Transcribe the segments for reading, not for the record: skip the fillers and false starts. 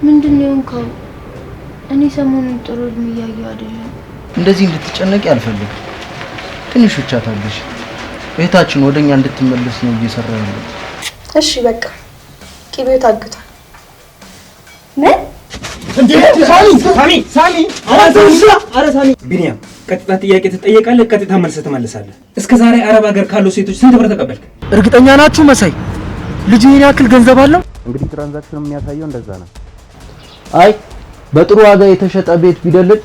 ምንድን ነው የሆንከው? እኔ ሰሞኑን ጥሩ ህልም እያየሁ አይደለም። እንደዚህ እንድትጨነቂ አልፈልግም። ትንሽ ብቻ ታገሽ። እህታችን ወደኛ እንድትመለስ ነው እየሰራ ያለው። እሺ በቃ ቅቤው ታግቷል። ምን? ሳሚ ሳሚ ኧረ ሳሚ ቢኒያም፣ ቀጥታ ጥያቄ ትጠየቃለህ፣ ቀጥታ መልስ ትመልሳለህ። እስከ ዛሬ አረብ ሀገር ካሉ ሴቶች ስንት ብር ተቀበልክ? እርግጠኛ ናችሁ መሳይ? ልጁ ይሄን ያክል ገንዘብ አለው? እንግዲህ transaction ኑ የሚያሳየው እንደዛ ነው። አይ በጥሩ ዋጋ የተሸጠ ቤት ቢደልል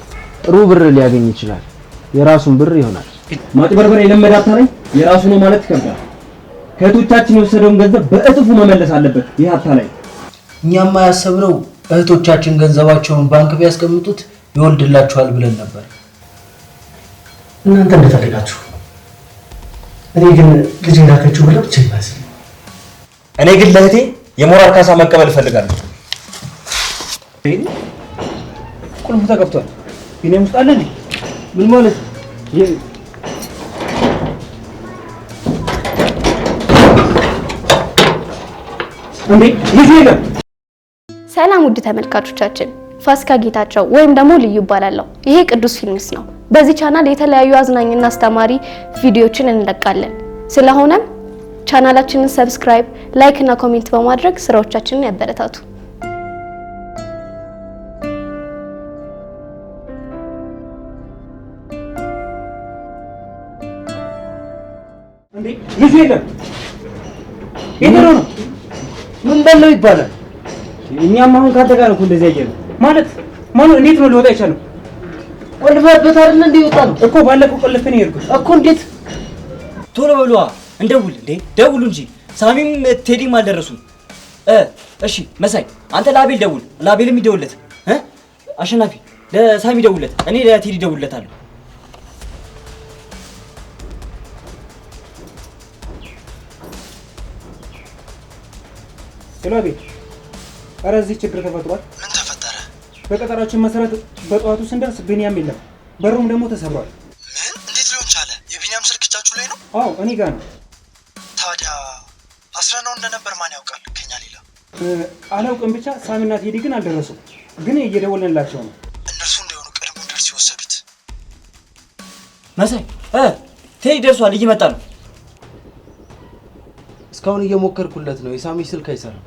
ጥሩ ብር ሊያገኝ ይችላል። የራሱን ብር ይሆናል። ማጭበርበር የለመደ አታላይ የራሱ ነው ማለት ይከብዳል። ከእህቶቻችን የወሰደውን ገንዘብ በእጥፉ መመለስ አለበት ይህ አታላይ። እኛማ ያሰብነው እህቶቻችን ገንዘባቸውን ባንክ ቢያስቀምጡት ይወልድላቸዋል ብለን ነበር። እናንተ እንደፈለጋችሁ፣ እኔ ግን ልጅ ላከችው ብለው ብቻ ይመስል። እኔ ግን ለእህቴ የሞራል ካሳ መቀበል እፈልጋለሁ። ቁልፉ ተከፍቷል። ቢኒያም ውስጥ አለ እንዴ? ምን ማለት ነው? እንዴ ልጁ የለም። ሰላም ውድ ተመልካቾቻችን፣ ፋሲካ ጌታቸው ወይም ደግሞ ልዩ እባላለሁ። ይሄ ቅዱስ ፊልምስ ነው። በዚህ ቻናል የተለያዩ አዝናኝና አስተማሪ ቪዲዮዎችን እንለቃለን። ስለሆነም ቻናላችንን subscribe፣ like እና comment በማድረግ ስራዎቻችንን ያበረታቱ። እንዴ ልጁ የለም። የት ሄዶ ነው? ምን በለው ይባላል። እኛም አሁን ካንተ ጋር እኮ እንደዚህ ያየነው ማለት ማነው? እንዴት ነው ሊወጣ የቻለው? ቆልፈህበት አይደል እንዴ ይወጣ ነው እኮ ባለፈው ቆልፌ ነው የሄድኩት እኮ። እንዴት? ቶሎ በሏ እንደውል። እንዴ ደውሉ እንጂ ሳሚም ቴዲም አልደረሱም። እሺ መሳይ አንተ ለአቤል ደውል፣ ለአቤልም ይደውልለት። አሸናፊ ለሳሚ ደውልለት፣ እኔ ለቴዲ ደውልለታለሁ። Hello አቤል፣ ኧረ እዚህ ችግር ተፈጥሯል። ምን ተፈጠረ? በቀጠራችን መሰረት በጠዋቱ ስንደርስ ቢኒያም የለም፣ በሩም ደግሞ ተሰብሯል። ምን? እንዴት ሊሆን ቻለ? የቢኒያም ስልክ እጃችሁ ላይ ነው? አዎ እኔ ጋር ነው። ታዲያ አስረነው እንደነበር ማን ያውቃል ከኛ ሌላ? አላውቅም፣ ብቻ ሳሚና ቴዲ ግን አልደረሱም። ግን እየደወልንላቸው ነው። እነርሱ እንደሆኑ ቀድሞ ደርስ የወሰዱት። መሳይ ቴዲ ደርሷል፣ እየመጣ ነው። እስካሁን እየሞከርኩለት ነው። የሳሚ ስልክ አይሰራም።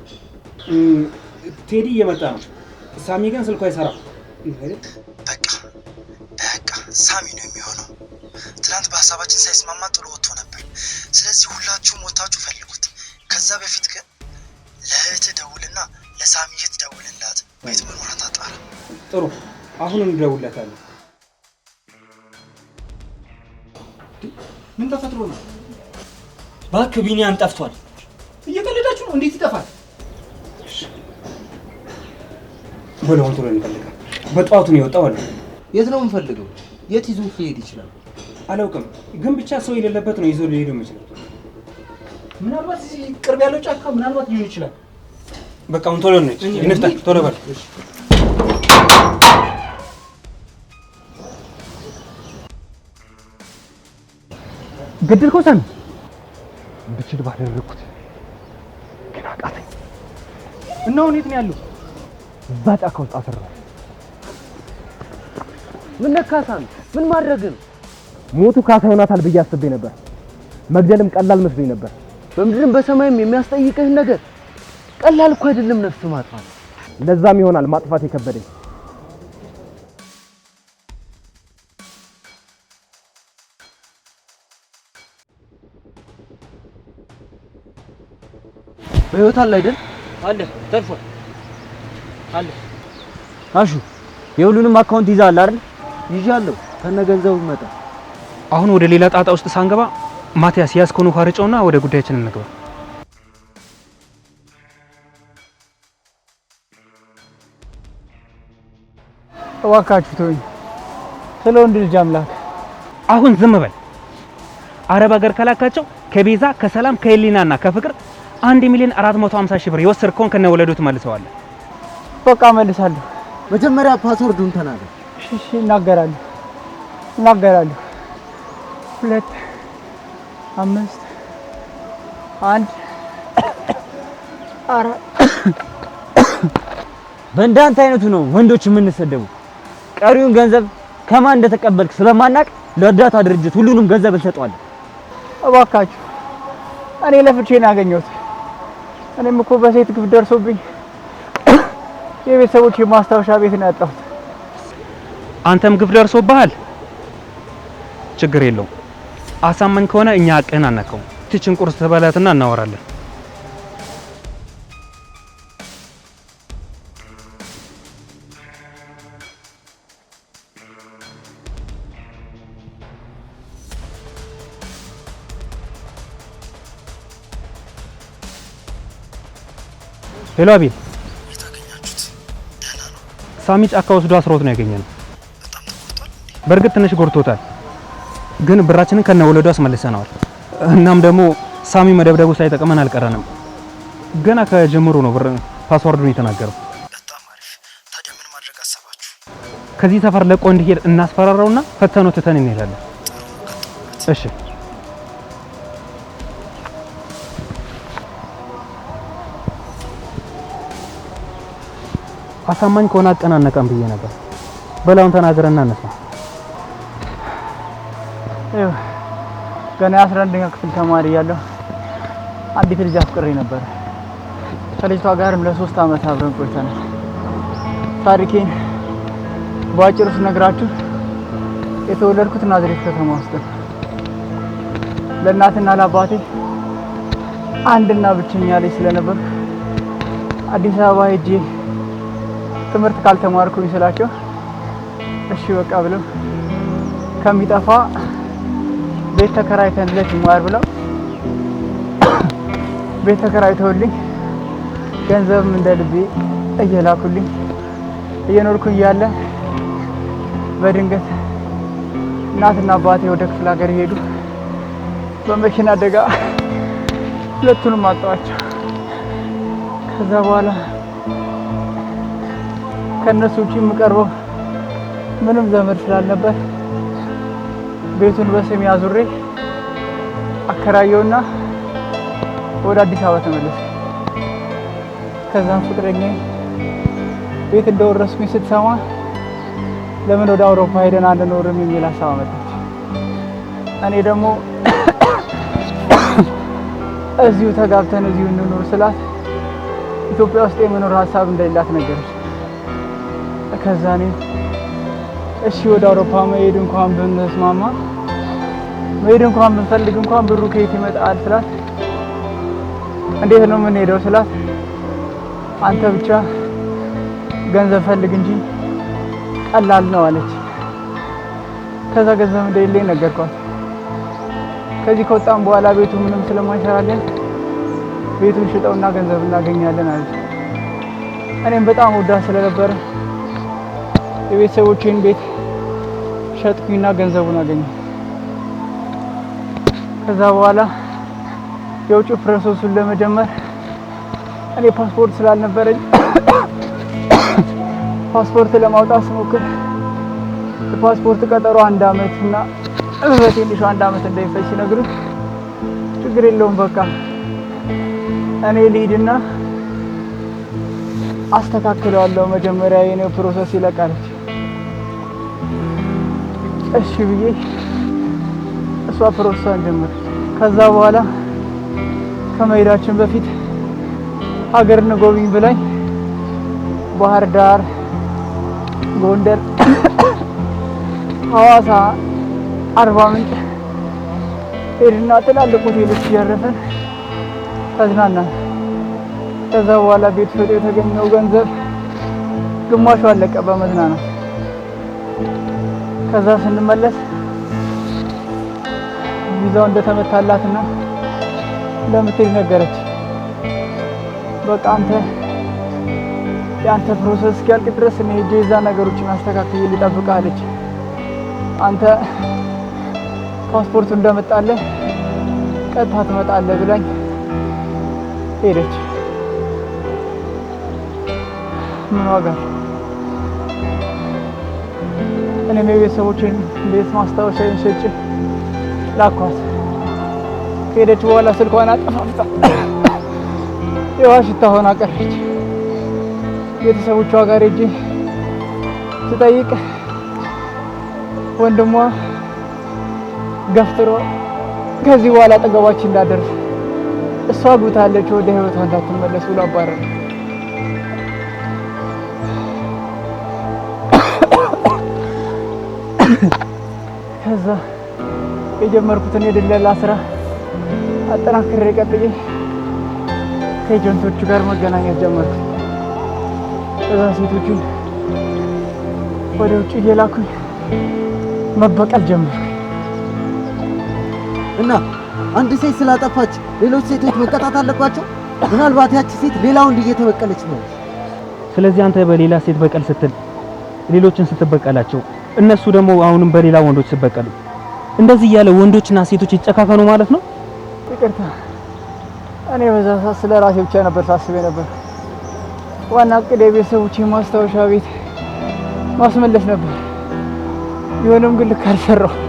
ቴዲ እየመጣ ነው። ሳሚ ግን ስልኩ አይሰራም። በቃ በቃ ሳሚ ነው የሚሆነው። ትናንት በሀሳባችን ሳይስማማ ጥሎ ወጥቶ ነበር። ስለዚህ ሁላችሁም ወጥታችሁ ፈልጉት። ከዛ በፊት ግን ለእህትህ ደውልና ለሳሚ እህት ደውልላት፣ ቤት መኖሯን ታጣራ። ጥሩ፣ አሁን እንደውልለታለን። ምን ተፈጥሮ ነው? እባክህ ቢኒያም ጠፍቷል። እየቀለዳችሁ ነው? እንዴት ይጠፋል? በለውን ቶሎ እንፈልጋለን። በጠዋቱ ነው የወጣው አለ። የት ነው የምንፈልገው? የት ይዞት ሊሄድ ይችላል? አላውቅም፣ ግን ብቻ ሰው የሌለበት ነው ይዞ ሊሄዱ የሚችለው። ምናልባት እዚህ ቅርብ ያለው ጫካ ምናልባት ሊሆን ይችላል። በቃ አሁን ቶሎ እንሂድ፣ እንፍጠን፣ ቶሎ በል። ገደልከው ሳሚ? ብችል ባደረግኩት ግን አቃተኝ። እና አሁን የት ነው ያለው? እዛ ጫካ ውስጥ አሰራው። ምን ነካ ሳሚ? ምን ማድረግ ነው? ሞቱ ካሳ ይሆናታል ብዬ አስቤ ነበር። መግደልም ቀላል መስሎኝ ነበር። በምድርም በሰማይም የሚያስጠይቅህን ነገር ቀላል እኮ አይደለም ነፍስ ማጥፋት። ለዛም ይሆናል ማጥፋት የከበደኝ። በህይወት አለ አይደል? አለ ተርፏል። አለ አሹ፣ የሁሉንም account ይዘሃል አይደል? ይዣለሁ ከነ ገንዘቡ መጠን። አሁን ወደ ሌላ ጣጣ ውስጥ ሳንገባ ማቲያስ ያዝከውን ውሃ ርጨውና ወደ ጉዳያችን እንግባ። እባካችሁ ተወኝ፣ ስለ ወንድ ልጅ አምላክ። አሁን ዝም በል። አረብ ሀገር ከላካቸው ከቤዛ ከሰላም ከህሊናና ከፍቅር 1,450,000 ብር የወሰድከውን ከነወለዱ ትመልሰዋለህ። በቃ መልሳለሁ። መጀመሪያ password ኡን ተናገር። እሺ እናገራለሁ እናገራለሁ። 2 5 1 4 በእንዳንተ አይነቱ ነው ወንዶች የምንሰደቡ። ቀሪውን ገንዘብ ከማን እንደተቀበልክ ስለማናቅ ለእርዳታ ድርጅት ሁሉንም ገንዘብ እንሰጠዋለን። እባካችሁ እኔ ለፍቼ ነው ያገኘሁት። እኔም እኮ በሴት ግፍ ደርሶብኝ የቤተሰቦች የማስታወሻ ቤት ነው ያጣሁት። አንተም ግፍ ደርሶብሃል። ችግር የለውም። አሳማኝ ከሆነ እኛ አቅህን አናውቀውም። ትችን ቁርስ ትበላትና እናወራለን። Hello አቤል፣ ሳሚ ጫካ ወስዶ አስሮት ነው ያገኘነው። በእርግጥ ትንሽ ጎድቶታል፣ ግን ብራችንን ከነወለዱ አስመልሰነዋል። እናም ደግሞ ሳሚ መደብደቡ ሳይጠቅመን አልቀረንም። ገና ከጀምሩ ነው ብር password ኡን የተናገረው። ከዚህ ሰፈር ለቆ እንዲሄድ እናስፈራራውና ፈተኖ ትተን እንሄዳለን። እሺ። አሳማኝ ከሆነ አቀናነቀን ብዬ ነበር። በላውን ተናገረና እንስማ። ይኸው ገና የ11ኛ ክፍል ተማሪ እያለሁ አንዲት ልጅ አፍቅሬ ነበር። ከልጅቷ ጋርም ለ3 ዓመት አብረን ቆይተናል። ታሪኬን በአጭሩ ስነግራችሁ የተወለድኩት ናዝሬት ከተማ ውስጥ ነው። ለእናትና ለአባቴ አንድና ብቸኛ ልጅ ስለነበርኩ አዲስ አበባ ሄጄ ትምህርት ካልተማርኩኝ ስላቸው እሺ በቃ ብለው ከሚጠፋ ቤት ተከራይተንለት ይማር ብለው ቤት ተከራይተውልኝ ገንዘብም እንደ ልቤ እየላኩልኝ እየኖርኩ እያለ በድንገት እናትና አባቴ ወደ ክፍለ ሀገር ሄዱ። በመኪና አደጋ ሁለቱንም አጣኋቸው። ከዛ በኋላ ከነሱ ውጪ የምቀርበው ምንም ዘመድ ስላልነበር ቤቱን በስሜ አዙሬ አከራየውና ወደ አዲስ አበባ ተመለስኩ። ከዛም ፍቅረኛዬ ቤት እንደወረስኩኝ ስትሰማ ለምን ወደ አውሮፓ ሄደን አንኖርም የሚል ሀሳብ አመጣች። እኔ ደግሞ እዚሁ ተጋብተን እዚሁ እንኑር ስላት ኢትዮጵያ ውስጥ የመኖር ሀሳብ እንደሌላት ነገረች። ከዛ እኔም እሺ ወደ አውሮፓ መሄድ እንኳን ብንስማማ መሄድ እንኳን ብንፈልግ እንኳን ብሩ ከየት ይመጣል ስላት እንዴት ነው የምንሄደው ስላት አንተ ብቻ ገንዘብ ፈልግ እንጂ ቀላል ነው አለች። ከዛ ገንዘብ እንደሌለኝ ነገርኳት። ከዚህ ከወጣን በኋላ ቤቱ ምንም ስለማይሰራልን ቤቱን ሽጠውና ገንዘብ እናገኛለን አለች። እኔም በጣም ወዳ ስለነበረ የቤተሰቦቼን ቤት ሸጥኩኝና ገንዘቡን አገኘሁ። ከዛ በኋላ የውጭ process ኡን ለመጀመር እኔ ፓስፖርት ስላልነበረኝ ፓስፖርት ለማውጣት ስሞክር የፓስፖርት ቀጠሮ 1 ዓመት እና በትንሹ 1 ዓመት እንደሚፈጅ ሲነግሩኝ ችግር የለውም በቃ እኔ ልሂድና አስተካክለዋለሁ መጀመሪያ የኔው process ይለቃለች። እሺ ብዬ እሷ process ኧን ጀመረች። ከዛ በኋላ ከመሄዳችን በፊት ሀገር እንጎብኝ ብላኝ ባህር ዳር፣ ጎንደር፣ ሐዋሳ፣ አርባ ምንጭ ሄድና ትላልቅ ሆቴሎች እያረፍን ተዝናናን። ከዛ በኋላ ቤት ሸጦ የተገኘው ገንዘብ ግማሹ አለቀ በመዝናናት። ከዛ ስንመለስ ቪዛው እንደተመታላትና እንደምትሄድ ነገረች። በቃ አንተ የአንተ process እስኪያልቅ ድረስ እኔ ሄጄ እዛ ነገሮችን አስተካክዬ ልጠብቅህ አለች። አንተ ፓስፖርቱ እንደመጣለህ ቀጥታ ትመጣለህ ብላኝ ሄደች። ምን ዋጋ አለው? እኔም የቤተሰቦቼን ቤት ማስታወሻዬን ሸጬ ላኳት። ከሄደች በኋላ ስልኳን አጠፋፍታ የውሃ ሽታ ሆና ቀረች። ቤተሰቦቿ ጋር ሄጄ ስጠይቅ ወንድሟ ገፍትሮ ከዚህ በኋላ አጠገባችን እንዳደርስ እሷ አግብታለች፣ ወደ ህይወቷ እንዳትመለስ ብሎ አባረረ። ከዛ የጀመርኩትን የድለላ ስራ አጠናክሬ ቀጥዬ ከኤጀንቶቹ ጋር መገናኘት ጀመርኩ። እዛ ሴቶቹን ወደ ውጭ እየላኩኝ መበቀል ጀመርኩ። እና አንድ ሴት ስላጠፋች ሌሎች ሴቶች መቀጣት አለባቸው? ምናልባት ያቺ ሴት ሌላ ወንድ እየተበቀለች ነው። ስለዚህ አንተ በሌላ ሴት በቀል ስትል ሌሎችን ስትበቀላቸው፣ እነሱ ደግሞ አሁንም በሌላ ወንዶች ሲበቀሉ፣ እንደዚህ እያለ ወንዶችና ሴቶች ይጨካከኑ ማለት ነው። ይቅርታ፣ እኔ በዛ ሰዓት ስለ ራሴ ብቻ ነበር ሳስብ ነበር። ዋና እቅዴ የቤተሰቦቼ ማስታወሻ ቤት ማስመለስ ነበር። ቢሆንም ግን ልክ አልሰራሁም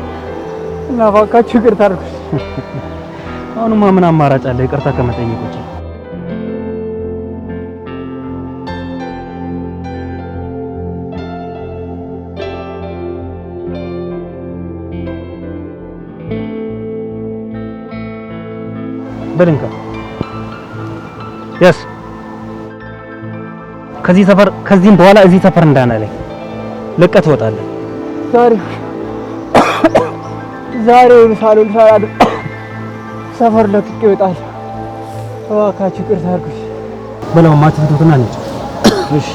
እና እባካችሁ ይቅርታ አድርጉ። አሁንማ ምን አማራጭ አለ ይቅርታ ከመጠየቅ ውጪ? በልንካ ያስ ከዚህ ሰፈር ከዚህም በኋላ እዚህ ሰፈር እንዳናለኝ ለቀህ ትወጣለህ። ዛሬውን ሳልውል ሳላድር ሰፈር ለቅቄ እወጣለሁ። እባካችሁ ይቅርታ አድርጉኝ። በለው ማትፍቱትና እንሂድ። እሺ።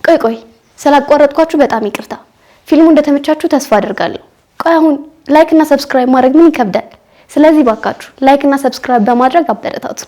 ቆይ ቆይ፣ ስላቋረጥኳችሁ በጣም ይቅርታ። ፊልሙ እንደተመቻችሁ ተስፋ አደርጋለሁ። ቆይ አሁን like እና subscribe ማድረግ ምን ይከብዳል? ስለዚህ ባካችሁ like እና subscribe በማድረግ አበረታቱ።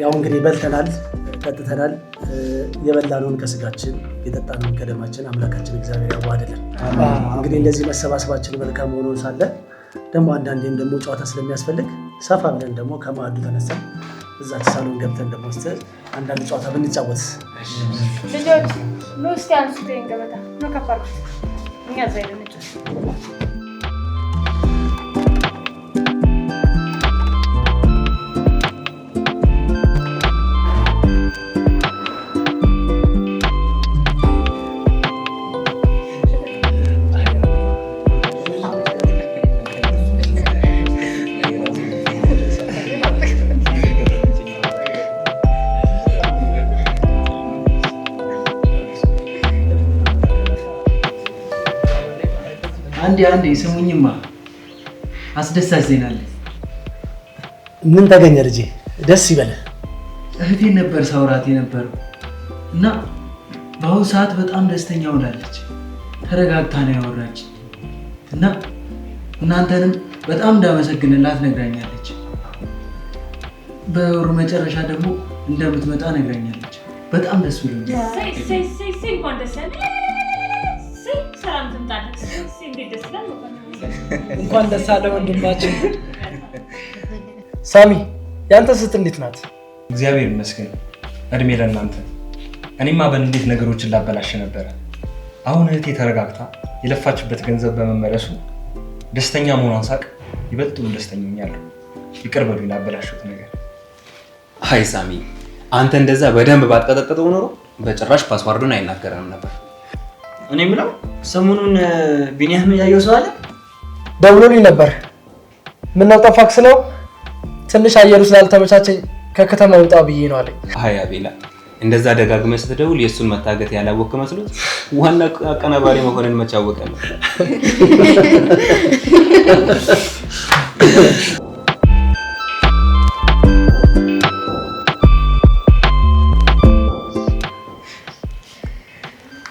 ያው እንግዲህ በልተናል፣ ጠጥተናል። የበላነውን ከስጋችን የጠጣነውን ከደማችን አምላካችን እግዚአብሔር ያዋህድልን። እንግዲህ እንደዚህ መሰባሰባችን መልካም ሆኖ ሳለ ደግሞ አንዳንዴም ደግሞ ጨዋታ ስለሚያስፈልግ ሰፋ ብለን ደግሞ ከማዕዱ ተነስተን እዛች ሳሎን ገብተን ደግሞ እስኪ አንዳንድ ጨዋታ ብንጫወት። ልጆች ኑ እስኪ አንሱት ይሄን ገበታ፣ ኑ ከፍ አድርጉት። እኛ እዛ ሄደን እንጫወት። አንዴ አንዴ ስሙኝማ፣ አስደሳች ዜና አለ። ምን ተገኘ ልጄ? ደስ ይበልህ። እህቴን ነበር ሳውራት የነበረው እና በአሁኑ ሰዓት በጣም ደስተኛ ሆናለች። ተረጋግታ ነው ያወራች እና እናንተንም በጣም እንዳመሰግንላት ነግራኛለች። በወሩ መጨረሻ ደግሞ እንደምትመጣ ነግራኛለች። በጣም ደስ ብሎኛል። እሰይ እሰይ እሰይ፣ እንኳን ደስ ያለህ። እሰይ ሰላም ትምጣለህ። እሰይ እንዴት ደስ ይላል። እንኳን ደስ አለ ወንድማችን። ሳሚ ያንተ ስት እንዴት ናት? እግዚአብሔር ይመስገን፣ እድሜ ለእናንተ። እኔማ በእንዴት ነገሮችን ላበላሽ ነበረ። አሁን እህቴ ተረጋግታ የለፋችበት ገንዘብ በመመለሱ ደስተኛ መሆኗን ሳቅ ይበልጡን ደስተኛ ሆኛለሁ። ይቅር በሉኝ ላበላሽሁት ነገር። አይ ሳሚ፣ አንተ እንደዛ በደንብ ባትቀጠቅጠው ኖሮ በጭራሽ password ኡን አይናገረንም ነበር። እኔ የምለው ሰሞኑን ቢኒያም ያየው ሰው አለ? ደውሎልኝ ነበር። ምነው ጠፋክ ስለው ትንሽ አየሩ ስላልተመቻቸኝ ከከተማ ውጣ ብዬ ነው አለኝ። አይ አቤላ፣ እንደዛ ደጋግመህ ስትደውል የእሱን መታገት ያላወቅክ መስሎት ዋና አቀናባሪ መሆንን መች አወቀ ነው።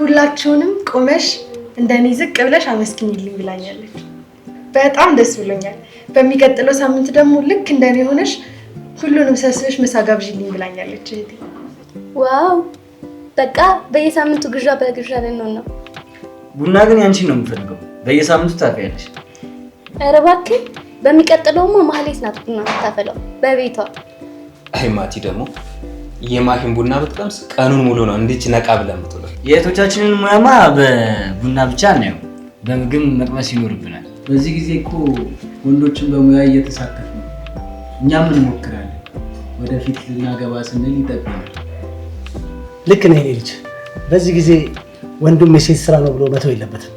ሁላችሁንም ቆመሽ እንደኔ ዝቅ ብለሽ አመስግኝልኝ ብላኛለች። በጣም ደስ ብሎኛል። በሚቀጥለው ሳምንት ደግሞ ልክ እንደኔ ሆነሽ ሁሉንም ሰብስበሽ ምሳ ጋብዥልኝ ብላኛለች እህቴ። Wow፣ በቃ በየሳምንቱ ግዣ በግዣ ልንሆን ነው። ቡና ግን ያንቺን ነው የምፈልገው። በየሳምንቱ ታፈያለሽ። ኧረ እባክህ፣ በሚቀጥለውማ ማህሌት ናት ቡና የምታፈላው በቤቷ። አይ ማቲ ደግሞ የማሂን ቡና ብትቀምስ ቀኑን ሙሉ ነው እንዲች ነቃ ብለህ የምትውለው። የእህቶቻችንን ሙያማ በቡና ብቻ አናየው፣ በምግብ መቅመስ ይኖርብናል። በዚህ ጊዜ እኮ ወንዶችን በሙያ እየተሳተፉ ነው። እኛም እንሞክራለን። ወደፊት ልናገባ ስንል ይጠቅማል። ልክ ነህ የኔ ልጅ። በዚህ ጊዜ ወንዱም የሴት ስራ ነው ብሎ መተው የለበትም።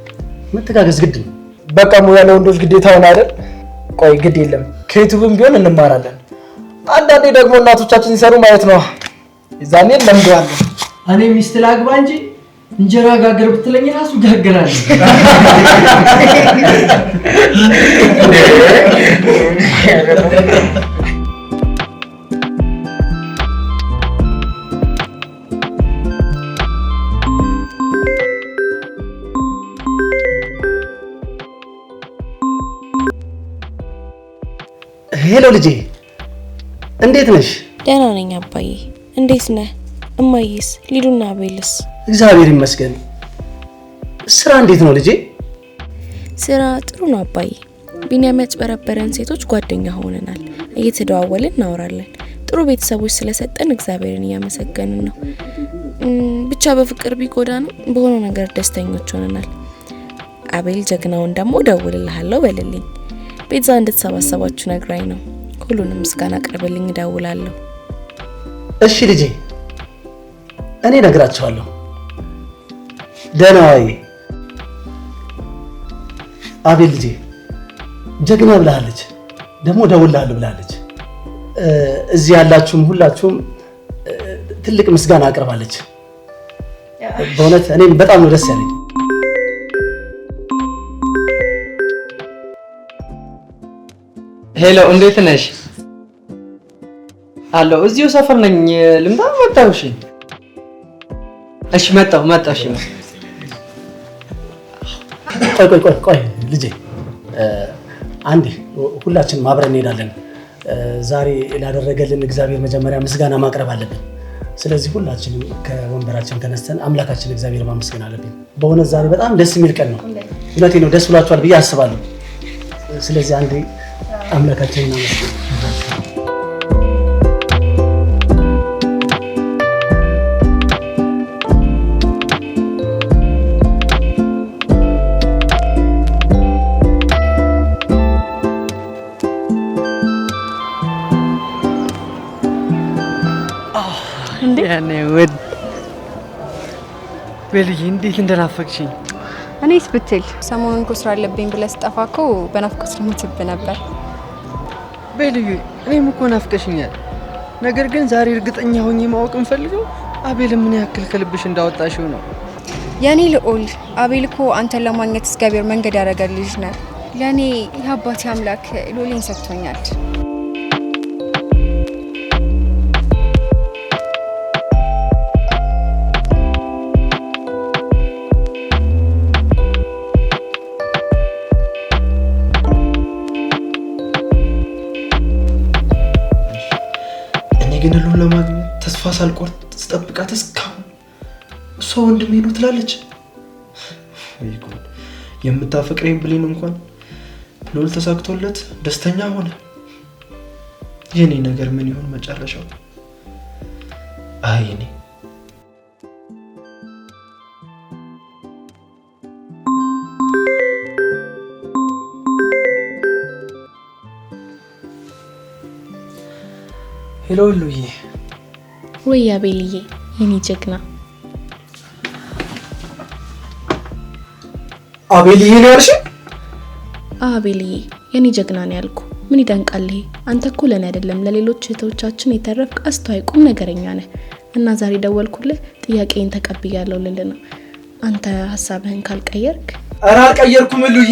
መተጋገዝ ግድ ነው። በቃ ሙያ ለወንዶች ግዴታ ሆነ አይደል? ቆይ ግድ የለም ከዩቲዩብም ቢሆን እንማራለን። አንዳንዴ ደግሞ እናቶቻችን ሲሰሩ ማየት ነው። የዛኔ እንለምደዋለን። እኔ ሚስት ላግባ እንጂ እንጀራ ጋግር ብትለኝ ራሱ ጋግራለሁ። Hello ልጄ፣ እንዴት ነሽ? ደህና ነኝ አባዬ። እንዴት ነህ? እማዬስ? ሊዱና አቤልስ? እግዚአብሔር ይመስገን። ስራ እንዴት ነው ልጄ? ስራ ጥሩ ነው አባዬ። ቢኒያም ያጭበረበረን ሴቶች ጓደኛ ሆነናል። እየተደዋወልን እናወራለን። ጥሩ ቤተሰቦች ስለሰጠን እግዚአብሔርን እያመሰገንን ነው። ብቻ በፍቅር ቢጎዳንም በሆነ ነገር ደስተኞች ሆነናል። አቤል ጀግናውን ደግሞ እደውልልሃለሁ በልልኝ። ቤዛ እንድትሰባሰባችሁ ነግራኝ ነው። ሁሉንም ምስጋና አቅርብልኝ፣ እደውላለሁ። እሺ ልጄ፣ እኔ እነግራቸዋለሁ። ደህና ዋይ። አቤል ልጄ ጀግና ብላለች፣ ደግሞ እደውልልሃለሁ ብላለች። እዚህ ያላችሁም ሁላችሁም ትልቅ ምስጋና አቅርባለች። በእውነት እኔም በጣም ነው ደስ ያለኝ። Hello፣ እንዴት ነሽ? አለሁ፣ እዚሁ ሰፈር ነኝ። ልምጣ? መጣሁ። እሺ፣ እሺ፣ መጣሁ መጣሁ። እሺ፣ ቆይ ቆይ ቆይ ቆይ ልጄ፣ አንዴ ሁላችንም አብረን እንሄዳለን። ዛሬ ላደረገልን እግዚአብሔር መጀመሪያ ምስጋና ማቅረብ አለብን። ስለዚህ ሁላችንም ከወንበራችን ተነስተን አምላካችን እግዚአብሔር ማመስገን አለብን። በእውነት ዛሬ በጣም ደስ የሚል ቀን ነው። እውነቴን ነው፣ ደስ ብሏችኋል ብዬ አስባለሁ። ስለዚህ አንዴ አምላካችንን እናመስግን። ውድ ቤልዬ እንዴት እንደናፈቅሽኝ። እኔስ ብትል ሰሞኑን እኮ ስራ አለብኝ ብለህ ስጠፋ እኮ በናፍቆት ልሞትብህ ነበር። ቤልዬ እኔም እኮ ናፍቀሽኛል። ነገር ግን ዛሬ እርግጠኛ ሆኜ ማወቅ የምፈልገው አቤል ምን ያክል ከልብሽ እንዳወጣሽው ነው። የኔ ልዑል፣ አቤል እኮ አንተን ለማግኘት እግዚአብሔር መንገድ ያደረገልህ ልጅ ነህ። ለእኔ የአባቴ አምላክ ልዑሌን ሰጥቶኛል። እኔ ግን ሉን ለማግኘት ተስፋ ሳልቆርጥ ስጠብቃት እስካሁን እሷ ወንድሜ ነው ትላለች። ወይ ጉድ! የምታፈቅረኝ ብሌን እንኳን ሉል ተሳክቶለት ደስተኛ ሆነ። የኔ ነገር ምን ይሆን መጨረሻው? አይ እኔ Hello ሉዬ፣ ወይ አቤልዬ የኔ ጀግና። አቤልዬ ነው ያልሽኝ? አቤልዬ የኔ ጀግና ነው ያልኩ። ምን ይደንቃል ይሄ? አንተ እኮ ለኔ አይደለም ለሌሎች እህቶቻችን የተረፍክ አስተዋይ ቁም ነገረኛ ነህ። እና ዛሬ ደወልኩልህ ጥያቄን ተቀብያለሁ ልልህ ነው። አንተ ሀሳብህን ካልቀየርክ። ኧረ አልቀየርኩም ሉዬ።